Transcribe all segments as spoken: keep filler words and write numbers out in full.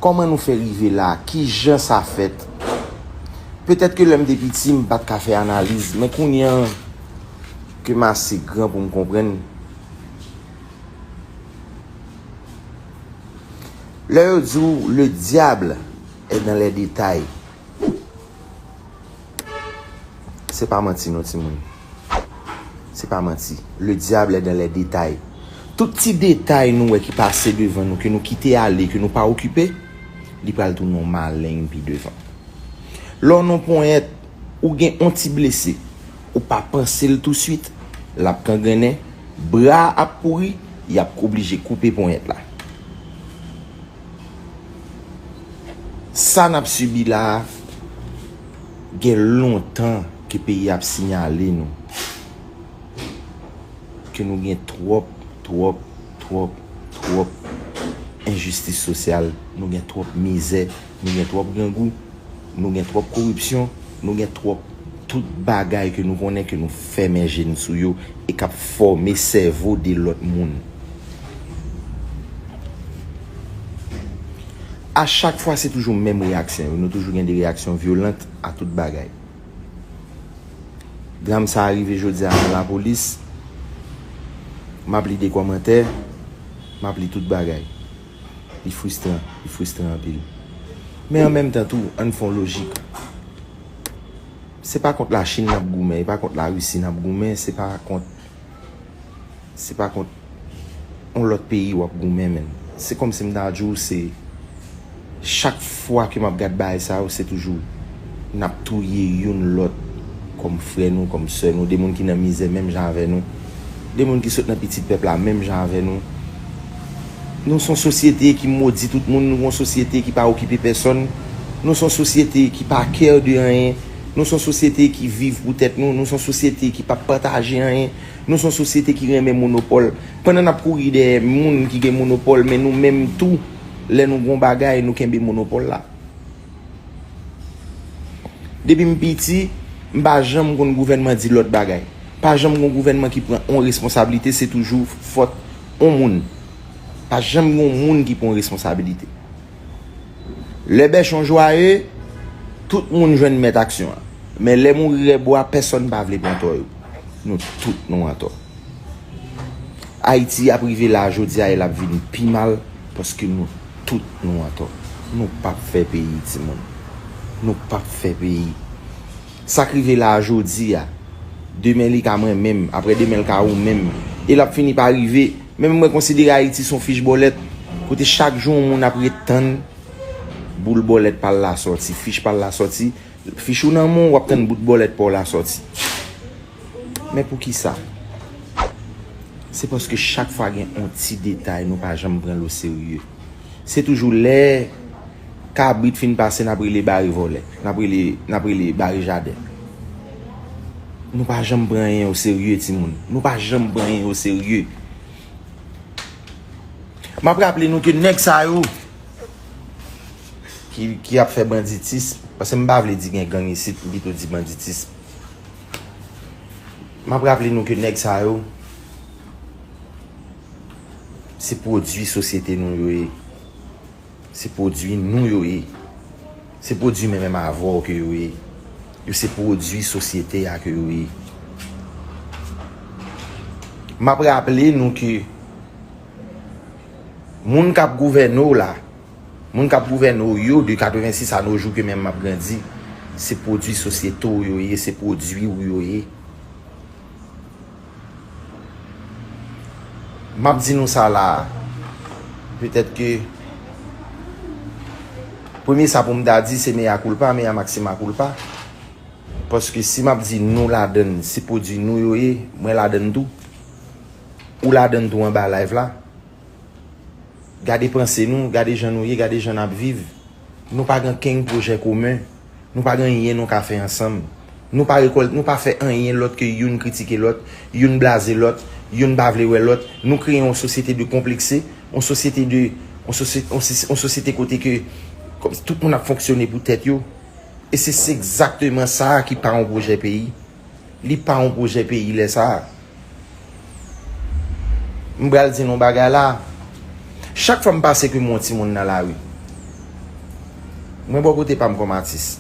Kòman nou fè rive la? Kijan sa fèt? Petèt ke lè m te piti, m pa t ka fè analiz, men kounye a ke m ase gran pou m konprann, lè yo di w, le diable est dans les détails. Se pa manti non, timoun. Se pa manti. Le diable est dans les détails. Tout ti detay nou wè ki pase devan nou, ke nou kite ale, ke nou pa okipe, li pral tounen yon maleng pi devan. Lè w nan ponyèt, ou gen yon ti blese, ou pa panse l touswit, l ap kangrennen, bra a ap pouri, y ap oblije koupe ponyèt la. Sa n ap sibi la a, gen lontan ke peyi a ap siyale nou ke nou gen twòp, twòp, twòp, twòp enjistis sosyal, nou gen twòp mizè, nou gen twòp grangou, nou gen twòp koripsyon, nou gen twòp tout bagay ke nou konnen ke nou fèmen je n sou yo e k ap fòme sèvo de lòt moun. A chak fwa, se toujou menm reyaksyon yo. Nou toujou gen de reyaksyon vyolant a tout bagay. Dram sa a rive jodi a nan lapolis. M ap li de kòmantè, m ap li tout bagay. Li fristran, li fristran anpil. Men an menm tan tou, ann fè yon lojik. Se pa kont Lachin n ap goumen, e pa kont Larisi n ap goumen, se pa kont, se pa kont yon lòt peyi w ap goumen, menn. Se kòmsi m ta di w, se chak fwa ke m ap gad bagay sa yo, se toujou n ap touye youn lòt kòm frè nou, kòm sè nou, de moun ki nan mizè menm jan avè nou, de moun ki sot nan pitit pèp la menm jan avè nou. Nou se yon sosyete ki modi tout moun, nou yon sosyete ki pa okipe pèsonn, nou se yon sosyete ki pa care de anyen, nou se yon sosyete ki viv pou tèt nou, nou se yon sosyete ki pa pataje anyen, nou se yon sosyete ki renmen monopòl. Pandan n ap kouri dèyè moun ki gen monopòl, men nou menm tou, lè nou gen yon bagay, nou kenbe monopòl la. Depi m piti, m pa janm konn gouvènman di lòt bagay. Pa janm gon gouvènman ki pran on responsablite, se toujou fòt on moun. Pa janm gon moun ki pran responsabilite. Lè bèchon jwaye, tout moun jwenn mèt aksyon an. Men lè mouri rèbwa, pèsonn pa vle pran tò yo. Nou tout nou antò. Ayiti ap rive la jodi a e l ap vin pi mal paske nou tout nou antò. Nou p ap fè peyi, timoun. Nou p ap fè peyi. Sa k rive la a jodi a, demen li ka mwen menm, aprè demen l ka ou menm. E l ap fini pa rive. Menm mwen konsidere Ayiti se yon fich bòlèt, kote chak jou yon moun ap ret tann boul bòlèt pa l la sòti, fich pa l la sòti. Fich ou nan men w, w ap tann bout bòlèt pa w la sòti. Men poukisa? Se paske chak fwa gen yon ti detay, nou pa janm pran l oserye. Se toujou lè kabrit fin pase, n ap rele bare vòlè, n ap rele, n ap rele bare jaden. Nou pa janm pran anyen oserye, timoun. Nou pa janm pran anyen oserye. M ap raple nou ke nèg sa yo ki, ki ap fè banditis, paske m pa vle di gen gang isit, m pito di banditis. M ap raple nou ke nèg sa yo, se pwodui sosyete nou yo ye. Se pwodui nou yo ye. Se pwodui mwen menm avè w ke yo ye. Yo se pwodui sosyete a ke yo ye. M ap raple nou ke moun k ap gouvène w la, moun k ap gouvène w yo de katrevensis a no jou ke menm m ap grandi, se pwodui sosyete w yo ye, se pwodui w yo ye. M ap di nou sa la a. Petèt ke premye sa pou m ta di se mea culpa, mea maxima culpa. Paske si m ap di nou ladann, se pwodui nou yo ye, mwen ladann tou. Ou ladann tou anba live la. Gade panse nou, gade jan nou ye, gade jan n ap viv. Nou pa gen kenn pwojè komen. Nou pa gen anyen nou ka fè ansanm. Nou pa rekòl-, nou pa fè anyen lòt ke youn kritike lòt, youn blaze lòt, youn pa vle wè lòt. Nou kreye yon sosyete de konplekse, yon sosyete de, yon sosye-, yon sosye-, yon sosyete kote ke kòm tout moun ap fonksyone pou tèt yo. E se, se egzakteman sa a ki pa yon pwojè peyi. Li pa yon pwojè peyi lè sa a. M pral di nou yon bagay la. Chak fwa m pase ke m wè yon timoun nan lari, Mwen bò kote pa m kòm atis,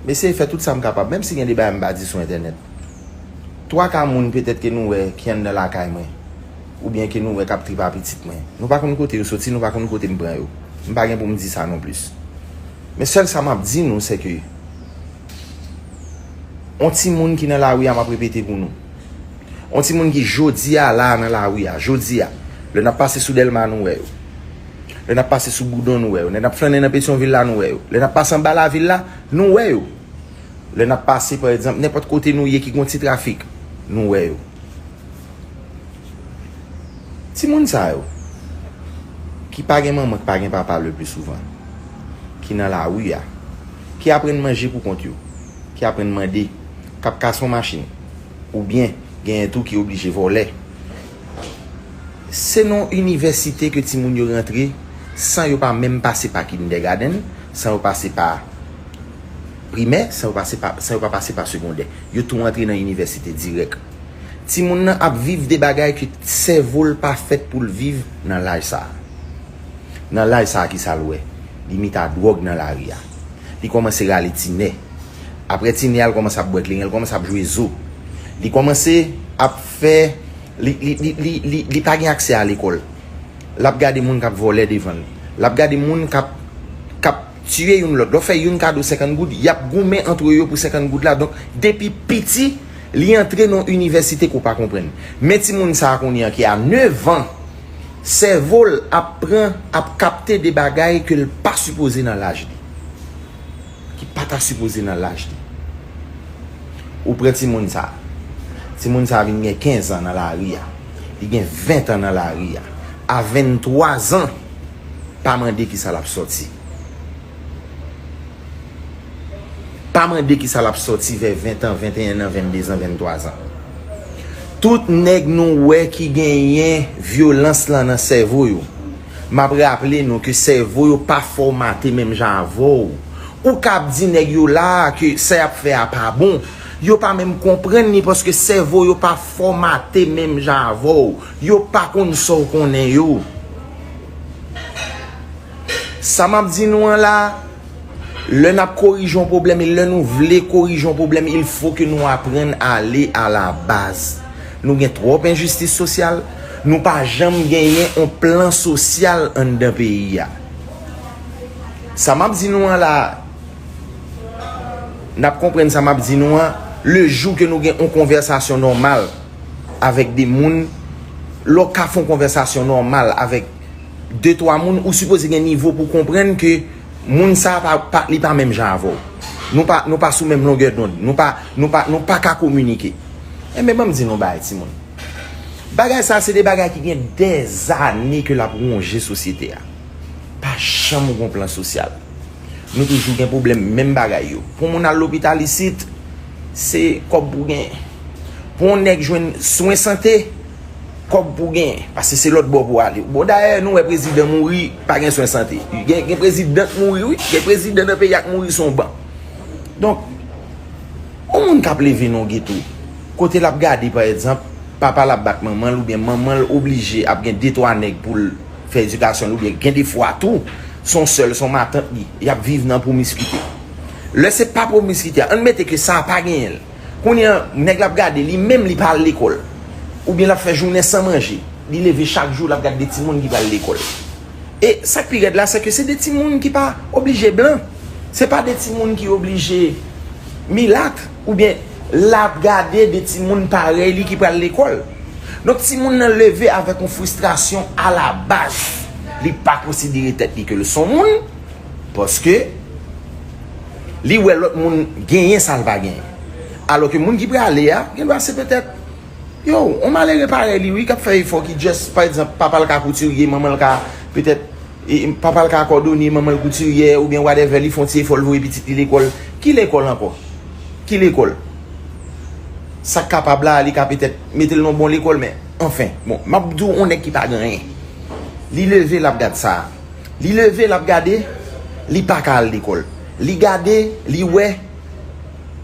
m eseye fè tout sa m kapab, menm si gen de bagay m pa di sou entènèt. Twa ka moun petèt ke nou wè ki anndan lakay mwen, oubyen ke nou wè k ap tripe a pitit mwen, nou pa konn kote yo soti, nou pa konn kote m pran yo. M pa gen pou m di sa non plis. Men sèl sa m ap di nou, se ke on timoun ki nan lari a, m ap repete pou nou. On timoun ki jodi a la nan lari a, jodi a, lè n ap pase sou Dèlma, nou wè yo. Lè n ap pase sou Boudon, nou wè yo. Lè n ap flannen nan Petyonvil la, nou wè yo. Lè n ap pase anba lavil la, nou wè yo. Lè n ap pase, pa egzanp, nenpòt kote nou ye ki gon ti trafik, nou wè yo. Timoun sa yo, ki pa gen manman, ki pa gen papa le pli souvan, ki nan lari a, ki aprann manje pou kont yo, ki aprann mande, k ap kase yon machin, oubyen genyen tou ki oblije vòlè. Se nan inivèsite ke timoun yo rantre san yo pa menm pase pa kindègadenn, san yo pase pa primè, san yo pase pa, san yo pa pase pa segondè. Yo tou antre nan inivèsite dirèk. Timoun nan ap viv de bagay ke sèvo l pa fèt pou l viv nan laj sa a. Nan laj sa a, kisa l wè? Li mete a dwòg nan lari a. Li kòmanse rale ti nè. Apre ti nè a, l kòmanse ap bwè kleren, l kòmanse ap jwe zo. Li kòmanse ap fè, li, li, li, li, li, li pa gen aksè a lekòl. L ap gade moun k ap vòlè devan l. L ap gade moun k ap, k ap tiye youn lòt. Lè w fè youn kado senkant goud, y ap goumen antre yo pou senkant goud la. Donk, depi piti, li antre nan yon inivèsite ke w pa konprann. Men timoun sa a kounye a ki a nèf an, sèvo l ap pran, ap kapte de bagay ke l pa sipoze nan laj li. Ki pa ta sipoze nan laj li. Ou pran timoun sa. Timoun sa vin gen kenz an nan lari a. Li gen ven an nan lari a. A venntwa zan, pa mande kisa l ap sòti. Pa mande kisa l ap sòti vè ven an, venteyen an, venndezan, venntwazan. Tout nèg nou wè ki genyen vyolans lan nan sèvo yo. M ap raple nou ke sèvo yo pa fòmate menm jan avè w. Ou ka ap di nèg yo la a ke sa y ap fè a pa bon. Yo pa menm konprann li paske sèvo yo pa fòmate menm jan avè w. Yo pa konn sa w konnen yo. Sa m ap di nou an la, lè n ap korije yon pwoblèm e lè nou vle korije yon pwoblèm, il faut que nous apprendre à aller à la base. Nou gen twòp enjistis sosyal, nou pa janm genyen yon plan sosyal anndan peyi a. Sa m ap di nou an la, n ap konprann sa m ap di nou an, le jou ke nou gen yon konvèsasyon nòmal avèk de moun, lè w ka fè yon konvèsasyon nòmal avèk de, twa moun, ou sipoze gen nivo pou konprann ke moun sa a pa, pa, li pa menm jan avè w. Nou pa, nou pa sou menm longè dond. Nou pa, nou pa, nou pa ka kominike. Enben, ban m di nou bagay, timoun. Bagay sa a, se de bagay ki gen dèzane ke l ap wonje sosyete a. Pa janm gon plan sosyal. Nou toujou gen pwoblèm menm bagay yo. Pou moun al lopital isit, se kòb pou genyen. Pou yon nèg jwenn swen sante, kòb pou genyen. Paske se lòt bò pou ale. Bon, dayè, nou wè prezidan mouri, pa gen swen sante. Gen, gen prezidan k mouri, wi. Gen prezidan nan peyi a k mouri sou yon ban. Donk, yon moun k ap leve nan yon geto, kote l ap gade, pa egzanp, papa l ap bat manman l, oubyen manman l oblije ap gen de, twa nèg pou l fè edikasyon l, oubyen gen de fwa tou, se yon sè l, se yon matant li, y ap viv nan pwomiskite. Lè se pa pwomiskite a, ann mete ke sa a pa genyen l. Kounye a, nèg la ap gade, li menm li pa al lekòl. Oubyen l ap fè jounen san manje. Li leve chak jou, l ap gade de timoun ki pral lekòl. E sa k pi rèd la, se ke se de timoun ki pa oblije blan. Se pa de timoun ki oblije milat, oubyen l ap gade de timoun parèy li ki pral lekòl. Donk, timoun nan leve avèk yon fristrasyon alabaz. Li pa konsidere tèt li ke l se yon moun, paske li wè lòt moun genyen sa l pa genyen. Alò ke moun ki prale a, gen dwa se petèt, yo, yon malere parèy li, wi, k ap fè efò, ki just, pa egzanp, papa l ka koutirye, manman l ka, petèt, e, papa l ka kòdonye, manman l koutirye, oubyen whatever, li fè yon ti efò, l voye pitit li lekòl. Ki lekòl ankò? Ki lekòl? Sa k kapab la, li ka petèt mete l nan yon bon lekòl, men, anfen, bon, m ap di w, yon nèg ki pa gen anyen. Li leve, l ap gad sa. Li leve, l ap gade, li pa ka al lekòl. Li gade, li wè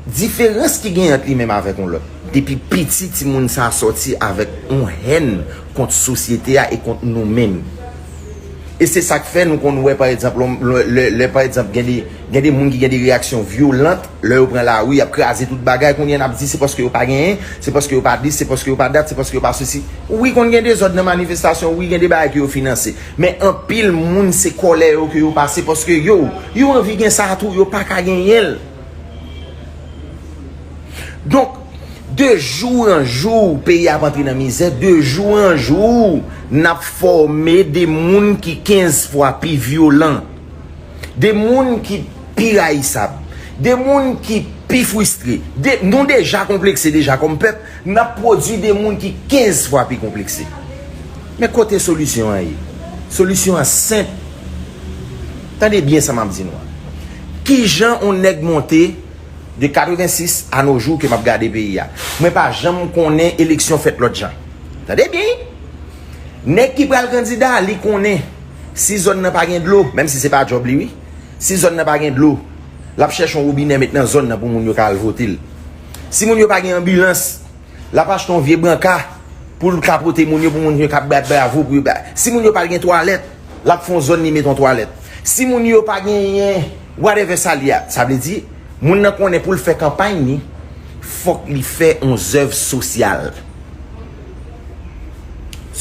diferans ki gen ant li menm avèk yon lòt. Depi piti, timoun sa a sòti avèk yon hèn kont sosyete a e kont nou menm. E se sa k fè nou konn wè, pa egzanp, lè, lè, lè, pa egzanp, gen de, gen de moun ki gen de reyaksyon vyolant, lè yo pran lari, y ap kraze tout bagay, kounye a n ap di se paske yo pa genyen, se paske yo pa dis, se paske yo pa dat, se paske yo pa sesi. Wi, konn gen dezòd nan manifestasyon, wi, gen de bagay ke yo finanse. Men anpil moun, se kòlè yo ke yo pase, paske yo, yo anvi gen sa tou, yo pa ka genyen l. Donk, de jou an jou, peyi a ap antre nan mizè, de jou an jou, n ap fòme de moun ki kenz fwa pi vyolan, de moun ki pi rayisab, de moun ki pi fristre. De, nou deja konplekse deja kòm pèp, n ap pwodui de moun ki kenz fwa pi konplekse. Men kote solisyon an ye? Solisyon an senp. Tande byen sa m ap di nou an. Kijan yon nèg monte de katrevensis a no jou ke m ap gade peyi a? Mwen pa janm konnen eleksyon fèt lòt jan. Tande byen, wi. Nèg ki pral kandida, li konnen si zòn nan pa gen dlo, menm si se pa djòb li, wi. Si zòn nan pa gen dlo, l ap chèche yon wobinè met nan zòn nan pou moun yo ka al vote l. Si moun yo pa gen anbilans, l ap achte yon vye branka pou l ka pote moun yo, pou moun yo ka bat bravo pou yo ba. Si moun yo pa gen twalèt, l ap fè yon zòn li met yon twalèt. Si moun yo pa genyen whatever sa li a, sa vle di, moun nan konnen pou l fè kanpay li, fòk li fè yon zèv sosyal.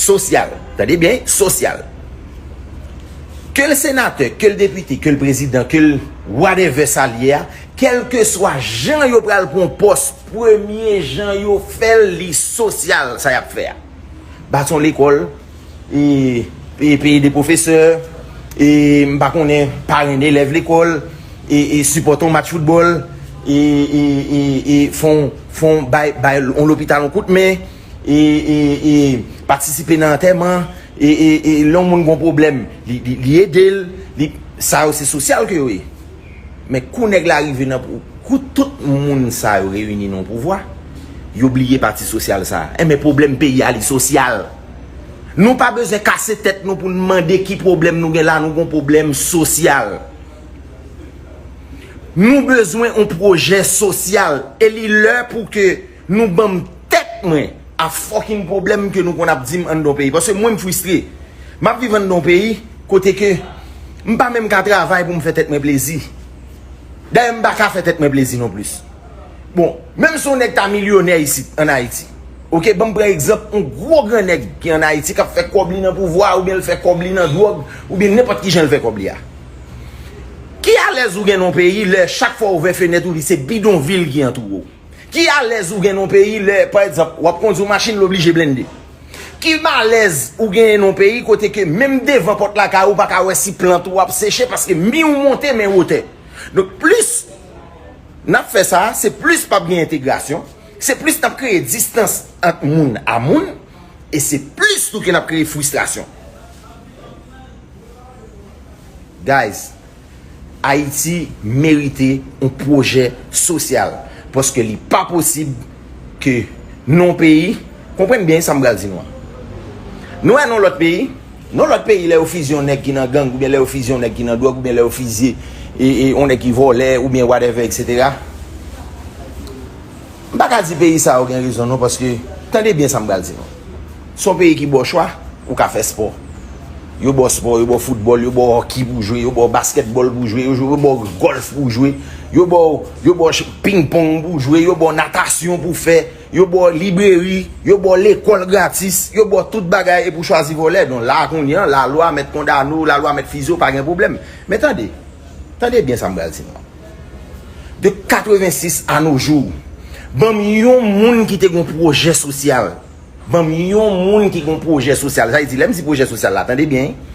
Sosyal. Tande byen, sosyal. Ke l senatè, ke l depite, ke l prezidan, ke l whatever sa l ye a, kèlkeswa jan yo pral pran pòs, premye jan yo fè l, li sosyal, sa y ap fè a. Bati yon lekòl, e, e peye de pwofesè, e m pa konnen, parenn elèv lekòl, e, e sipòte yon match foutbòl, e, e, e, e fè yon, fè yon bay, bay yon lopital yon kout men, e, e, e patisipe nan antèman, e, e, e lè yon moun gon pwoblèm, li, li, li ede l, li, sa yo se sosyal ke yo ye. Men kou nèg la rive nan pou, kou tout moun sa yo reyini nan pouvwa, yo bliye pati sosyal sa. Enben pwoblèm peyi a li sosyal. Nou pa bezwen kase tèt nou pou n mande ki pwoblèm nou gen la, nou gon pwoblèm sosyal. Nou bezwen yon pwojè sosyal e li lè pou ke nou ban m tèt mwen a fucking pwoblèm ke nou konn ap di m anndan yon peyi. Paske mwen m fristre. M ap viv anndan yon peyi kote ke m pa menm ka travay pou m fè tèt mwen plezi. Dayè m pa ka fè tèt mwen plezi non plis. Bon, menm si yon nèg ta milyonè isit ann Ayiti, oke, ban m pran egzanp yon gwo gran nèg ki ann Ayiti k ap fè kòb li nan pouvwa oubyen l fè kòb li nan dwòg oubyen nenpòt ki jan l fè kòb li a. Ki alèz ou gen nan yon peyi lè chak fwa w ouvè fenèt ou li se bidonvil ki antoure w? Ki alèz ou gen nan yon peyi lè, pa egzanp, w ap kondui yon machin l oblije blende? Ki malèz ou genyen nan yon peyi kote ke menm devan pòt lakay ou pa ka wè si plant ou ap seche paske mi w monte men wotè? Donk plis n ap fè sa, se plis p ap gen entegrasyon, se plis n ap kreye distans ant moun a moun, e se plis tou ke n ap kreye fristrasyon. Guys, Ayiti merite yon pwojè sosyal. Paske li pa posib ke nan yon peyi, konprann byen sa m pral di nou an. Nou wè nan lòt peyi, nan lòt peyi lè yo fizye yon nèg ki nan gang oubyen lè yo fizye yon nèg ki nan dwòg oubyen lè yo fizye e, e, yon nèg ki vòlè oubyen whatever, etsetera. M pa ka di peyi sa yo gen rezon non, paske, tande byen sa m pral di nou. Se yon peyi ki ba w chwa, ou ka fè spò. Yo ba w spò, yo ba w foutbòl, yo ba w hockey pou w jwe, yo ba w baskètbòl pou w jwe, yo, yo ba w gòlf pou w jwe, yo ba w, yo ba w ch-, ping pong pou w jwe, yo ba w natasyon pou w fè, yo ba w libreri, yo ba w lekòl gratis, yo ba w tout bagay epi w chwazi vòlè. Donk la kounye an, lalwa mèt kondane w, lalwa mèt fizye w, pa gen pwoblèm. Men tande, tande byen sa m pral di nou an. De katrevensis a no jou, ban m yon moun ki te gen yon pwojè sosyal. Ban m yon moun ki gen yon pwojè sosyal. Sa vle di, lè m di pwojè sosyal la, tande byen, wi.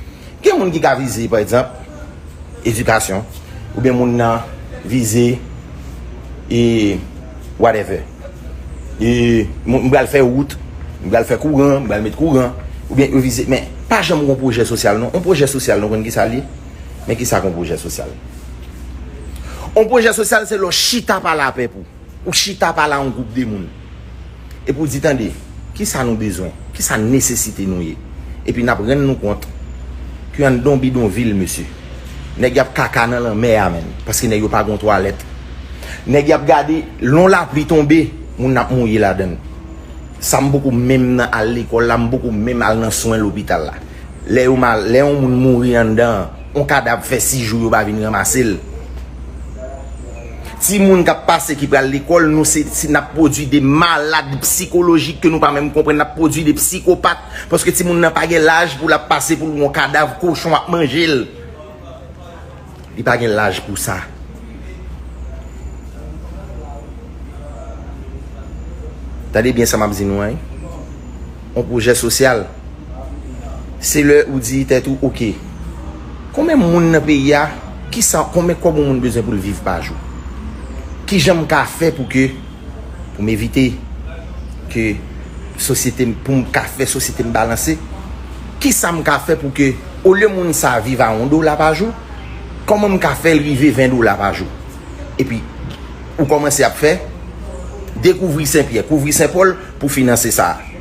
Gen moun ki ka vize, pa egzanp, edikasyon, oubyen moun nan vize, e, whatever. E, m, m pral fè wout, m pral fè kouran, m pral met kouran, oubyen yo vize, men pa janm gon pwojè sosyal, non. Yon pwojè sosyal, nou konn ki sa l ye? Men ki sa k yon pwojè sosyal? Yon pwojè sosyal, se lè w chita pale a pèp ou. Ou chita pale a yon gwoup de moun. Epi w di, tande, ki sa nou bezwen? Ki sa nesesite nou ye? Epi n ap rann nou kont ke anndan yon bidonvil, mesye, nèg y ap kaka nan lanmè a, menm. Paske nèg yo pa gen yon twalèt. Nèg y ap gade, lè yon lapli tonbe, moun ap mouye ladan l. Sa m poko menm nan al lekòl la, m poko menm al nan swen lopital la. Lè yo mal, lè yon moun mouri anndan, yon kadav fè sis jou yo pa vin ranmase l. Timoun k ap pase ki pral lekòl, nou se, se n ap pwodui de malad sikolojik ke nou pa menm konprann, n ap pwodui de psikopat, paske timoun nan pa gen laj pou l ap pase pou l wè yon kadav kochon ap manje l. Li pa gen laj pou sa. Tande byen sa m ap di nou an, wi. Yon pwojè sosyal, se lè ou di tèt ou, oke, konbyen moun nan peyi a, kisa, konbyen kòb yon moun bezwen pou l viv pa jou? Kijan m ka fè pou ke, pou m evite ke sosyete m, pou m ka fè sosyete m balanse, kisa m ka fè pou ke, olye moun sa viv a yon dola pa jou, kòman m ka fè l rive ven dola pa jou? Epi, ou kòmanse ap fè, dekouvri Senpyè, kouvri Senpòl pou finanse sa a.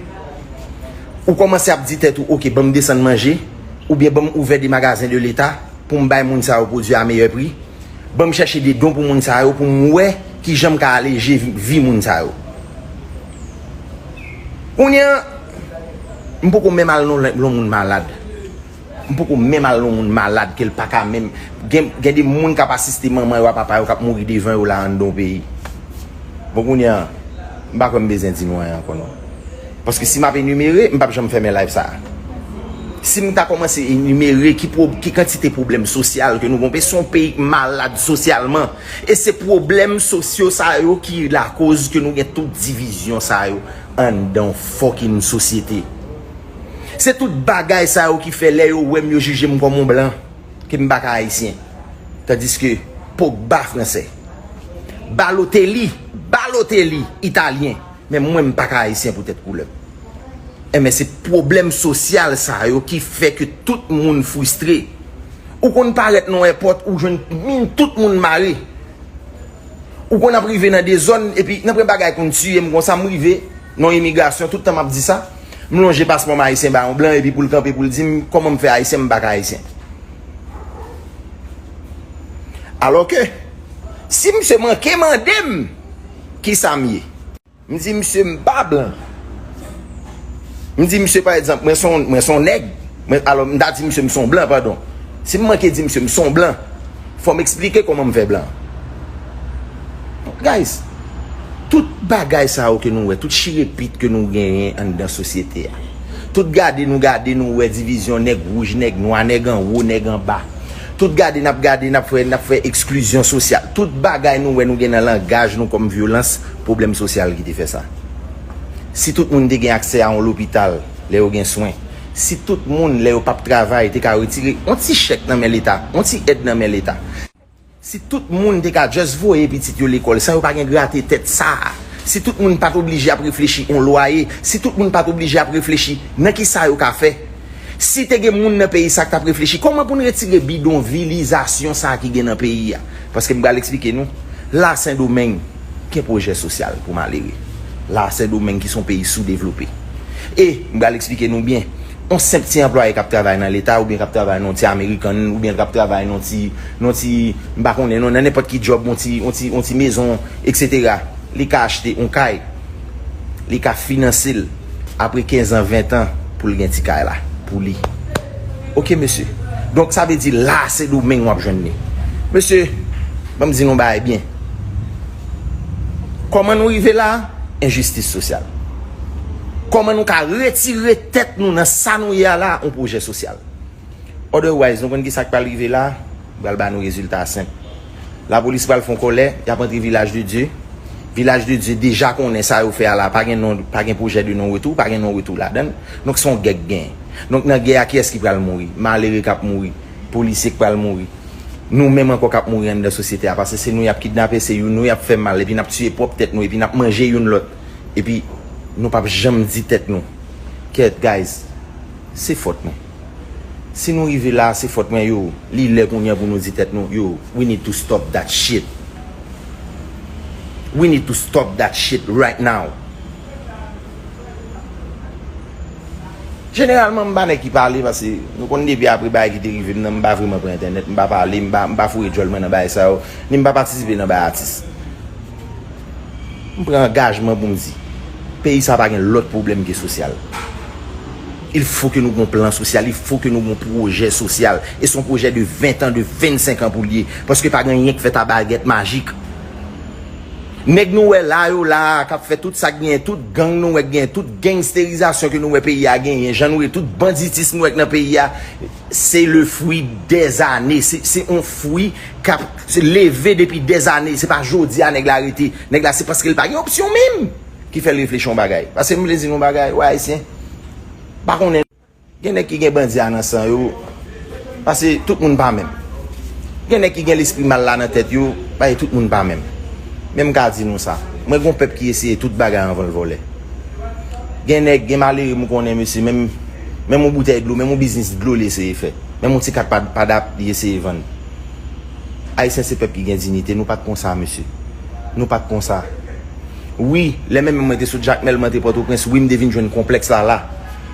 Ou kòmanse ap di tèt ou, oke, ban m desann manje, oubyen ban m ouvè de magazen de leta pou m bay moun sa yo pwodui a meyè pri. Ban m chèche de don pou moun sa yo, pou m wè kijan m ka aleje vi, vi moun sa yo. Kounye a, m poko menm al nan yon moun malad. M poko menm al nan yon moun malad ke l pa ka menm. Gen, gen de moun k ap asiste manman yo a papa yo k ap mouri devan yo la anndan yon peyi. Bon, kounye a, m pa kwè m bezwen di nou anyen ankò non. Paske si m ap enimere, m p ap janm fèmen live sa a. Si m ta kòmanse enimere ki pwo-, ki kantite pwoblèm sosyal ke nou gon, se yon peyi k malad sosyalman. E se pwoblèm sosyo sa yo ki lakoz ke nou gen tout divizyon sa yo anndan yon fucking sosyete. Se tout bagay sa yo ki fè lè yo wè m, yo jije m kòm yon blan, ke m pa ka ayisyen. Tandiske Pogba fransè, Balotelli, Balotelli italyen, men mwen m pa ka ayisyen poutèt koulè m. Enben, se pwoblèm sosyal sa yo ki fè ke tout moun fristre. Ou konn parèt nan yon èpòt, ou jwenn min tout moun mare. Ou konn ap rive nan de zòn, epi nan premye bagay konn tiye m konsa, m rive nan imigrasyon, tout tan m ap di sa, m lonje paspò m ayisyen ba yon blan, epi pou l kanpe, pou l di m, kòman m fè ayisyen, m pa ka ayisyen. Alò ke, si misye manke mande m, kisa m ye? M di misye m pa blan. M di misye, pa egzanp, mwen se yon, mwen se yon nèg. Mwen, alò, m ta di misye m se yon blan, padon. Si m manke di misye m se yon blan, fò m eksplike kòman m fè blan. Guys, tout bagay sa yo ke nou wè, tout chirepit ke nou genyen anndan sosyete a, tout gade nou gade, nou wè divizyon nèg wouj, nèg nwa, nèg anwo, nèg anba. Tout gade n ap gade, n ap fè, n ap fè eksklizyon sosyal. Tout bagay nou wè nou gen nan langaj nou kòm vyolans, pwoblèm sosyal ki te fè sa. Si tout moun te gen aksè a yon lopital lè yo gen swen, si tout moun lè yo p ap travay te ka retire yon ti chèk nan men Leta, yon ti èd nan men Leta, si tout moun te ka just voye pitit yo lekòl san yo pa gen grate tèt sa a, si tout moun pa t oblije ap reflechi yon lwaye, si tout moun pa t oblije ap reflechi nan kisa yo ka fè, si te gen moun nan peyi sa k t ap reflechi kòman pou n retire bidonvilizasyon sa a ki gen nan peyi a, paske m pral eksplike nou, la Sendomeng gen pwojè sosyal pou malere. La Sendomeng ki se yon peyi soudevlope. E m pral eksplike nou byen, yon senp ti anplwaye k ap travay nan Leta oubyen k ap travay nan yon ti American oubyen k ap travay nan yon ti, nan yon ti, m pa konnen non, nan nenpòt ki djòb, yon ti, yon ti, yon ti mezon, etsetera. Li ka achte yon kay. Li ka finanse l apre kenz an, ven tan pou l gen ti kay la pou li. Oke, mesye. Donk, sa vle di la Sendomeng w ap jwenn li. Mesye, ban m di nou yon bagay byen. Kòman nou rive la? Enjistis sosyal. Kòman nou ka retire tèt nou nan sa nou ye a la? Yon pwojè sosyal. Otherwise, nou konn kisa k pral rive la? M pral ba nou rezilta senp. Lapolis pral fè yon kòlè, y ap antre Vilaj de Dye. Vilaj de Dye deja konnen sa yo fè a la, pa gen non, pa gen pwojè de non retou, pa gen non retou ladan l. Donk, se yon gè k genyen. Donk, nan gè a, kiyès ki pral mouri? Malere k ap mouri, polisye k pral mouri. Nou menm ankò k ap mouri anndan sosyete a, paske se nou y ap kidnape, se nou y ap fè mal, epi n ap tiye pwòp tèt nou, epi n ap manje youn lòt. Epi, nou p ap janm di tèt nou, kèt, guys, se fòt nou. Si nou rive la, se fòt mwen, yo. Li lè kounye a pou nou di tèt nou, yo, we need to stop that shit. We need to stop that shit right now. Jeneralman, m pa nèg ki pale, paske nou konn depi apre bagay ki te rive m nan, m pa vrèman pran entènèt, m pa pale, m pa, m pa foure djòl mwen nan bagay sa yo, ni m pa patisipe nan bagay atis. M pran angajman pou m di, peyi sa pa gen lòt pwoblèm ke sosyal. Il faut que nou gon plan sosyal, il faut que nou gon pwojè sosyal. E se yon pwojè de ven tan, de vennsenk an pou l ye. Paske pa gen anyen k fèt a bagèt majik. Nèg nou wè la yo la a, k ap fè tout sa k genyen, tout gang nou wè k genyen, tout gangsterizasyon ke nou wè peyi a genyen, jan nou wè tout banditis nou wè k nan peyi a, se le fwi dèzane. Se, se yon fwi k ap se leve depi dèzane. Se pa jodi a nèg la rete. Nèg la, se paske l pa gen opsyon menm ki fè l reflechi yon bagay. Paske m vle di nou bagay, wè Ayisyen, pa konnen. Gen nèg ki gen bandi a nan san yo, paske tout moun pa menm. Gen nèg ki gen lespri mal la nan tèt yo, paske tout moun pa menm. Men m ka di nou sa, mwen gon pèp ki eseye tout bagay anvan l vòlè. Gen nèg, gen malere m konnen, mesye, menm, menm yon boutèy dlo, menm yon biznis dlo li eseye fè. Menm yon ti kat pa, pa dap li eseye vann. Ayisyen se pèp ki gen diyite, nou pa t konsa, mesye. Nou pa t konsa. Wi, lè menm mwen te sot Jakmèl, mwen te Pòtoprens, wi, m te vin jwenn konplèks la la.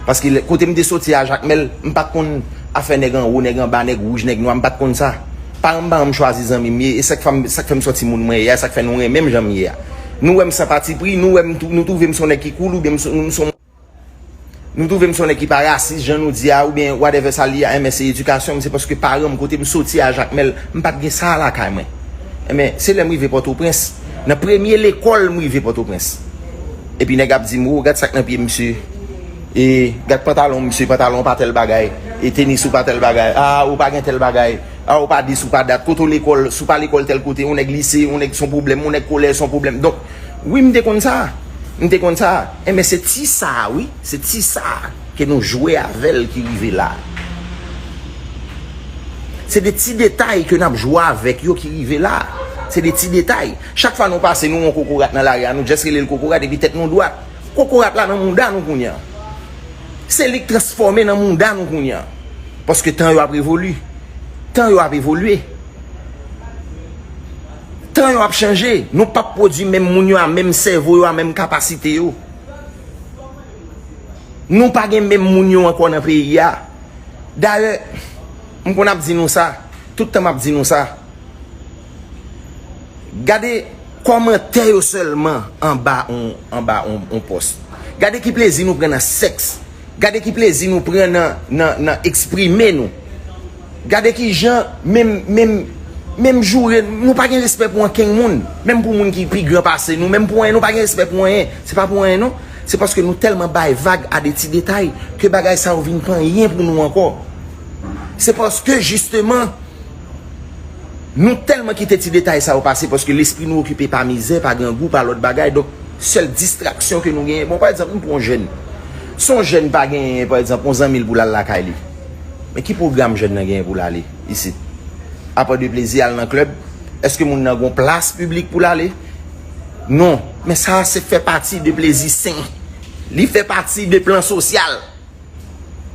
Paske lè, kote m te soti a Jakmèl, m pa t konn afè nèg anwo, nèg anba, nèg wouj, nèg nwa, m pa t konn sa. Paran m, paran m chwazi zanmi m ye, e sa k fè m, sa k fè m sòti moun mwen ye a, sa k fè nou renmen m jan m ye a. Nou wè m san patipri, nou wè m tou-, nou twouve m se yon nèg ki cool, oubyen m se, m se yon Nou twouve m se yon nèg ki pa rasis, jan nou di a, oubyen whatever sa l ye a, enben se edikasyon m, se paske paran m, kote m soti a Jakmèl, m pa t gen sa a lakay mwen. Enben, se lè m rive Pòtoprens, nan premye lekòl m rive Pòtoprens. Epi nèg ap di m, o, gad sa k nan pye misye. E gad pantalon misye, pantalon pa tèl bagay. E tenis ou pa tèl bagay. A, ou pa gen tèl bagay. A, ou pa dis, ou pa dat. Kote w lekòl, si w pa lekòl tèl kote, yon nèg lise, yon nèg se yon pwoblèm, yon nèg kolèj se yon pwoblèm. Donk, wi, m te konn sa. M te konn sa. Enben, se ti sa a, wi. Se ti sa a ke nou jwe avè l ki rive la. Se de ti detay ke n ap jwe avèk yo ki rive la. Se de ti detay. Chak fwa nou pase, nou wè yon kokorat nan lari a, nou just rele l kokorat epi tèt nou dwat. Kokorat la nan mouda nou kounye a. Se li k transfòme nan mouda nou kounye a. Paske tan yo ap revoli. Tan yo ap evolye. Tan yo ap chanje. Nou p ap pwodui menm moun yo a, menm sèvo yo a, menm kapasite yo. Nou pa gen menm moun yo ankò nan peyi a. Dayè, m konn ap di nou sa. Tout tan m ap di nou sa. Gade kòmantè yo sèlman anba on, anba on, on pòs. Gade ki plezi nou pran nan sèks. Gade ki plezi nou pran nan, nan, nan eksprime nou. Gade ki jan, menm, menm, menm joure, nou pa gen respè pou ankenn moun. Menm pou moun ki pi gran pase nou, menm pou anyen, nou pa gen respè pou anyen. Se pa pou anyen, non. Se paske nou tèlman bay vag a de ti detay ke bagay sa yo vin pa anyen pou nou ankò. Se paske, jisteman, nou tèlman kite ti detay sa yo pase paske lespri nou okipe pa mizè, pa grangou, pa lòt bagay. Donk, sèl distraksyon ke nou genyen. Bon, pa egzanp, nou pran yon jèn. Si yon jèn pa genyen, pa egzanp, yon zanmi l pou l al lakay li, men ki pwogram jèn nan genyen pou l ale isit? Apa de plezi, al nan klèb, èske moun nan gon plas piblik pou l ale? Non. Men sa a se fè pati de plezi sen. Li fè pati de plan sosyal.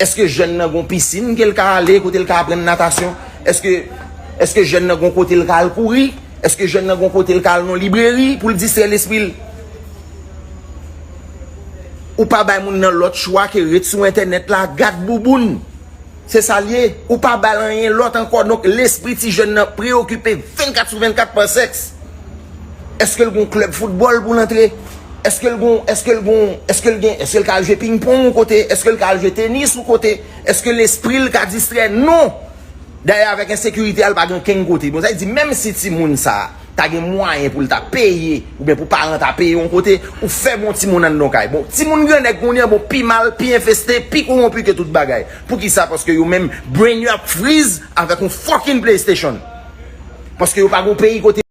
Èske jèn nan gon pisin ke l ka ale, kote l ka aprann natasyon? Èske, èske jèn nan gon kote l ka al kouri? Èske jèn nan gon kote l ka al nan libreri pou l distrè lespri l? Ou pa bay moun nan lòt chwa ke ret sou entènèt la, gad bouboun. Se sa l ye. Ou pa ba l anyen lòt ankò. Donk, lespri ti jèn nan preyokipe vennkat sou vennkat pa sèks. Èske l gon klèb foutbòl pou l antre? Èske l gon, èske l gon, èske l gen, èske l ka al jwe pingpong yon kote? Èske l ka al jwe tenis yon kote? Èske lespri l ka distrè? Non! Dayè, avèk ensekirite a, l pa gen okenn kote. Bon, sa vle di, menm si timoun sa a ta gen mwayen pou l ta peye, oubyen pou paran ta peye yon kote, ou fè bon timoun anndan yon kay. Bon, timoun grannèg kounye a, bon, pi mal, pi enfeste, pi kowonpi ke tout bagay. Poukisa? Paske yo menm, brain yo ap friz avèk yon fucking PlayStation. Paske yo pa gon peyi kote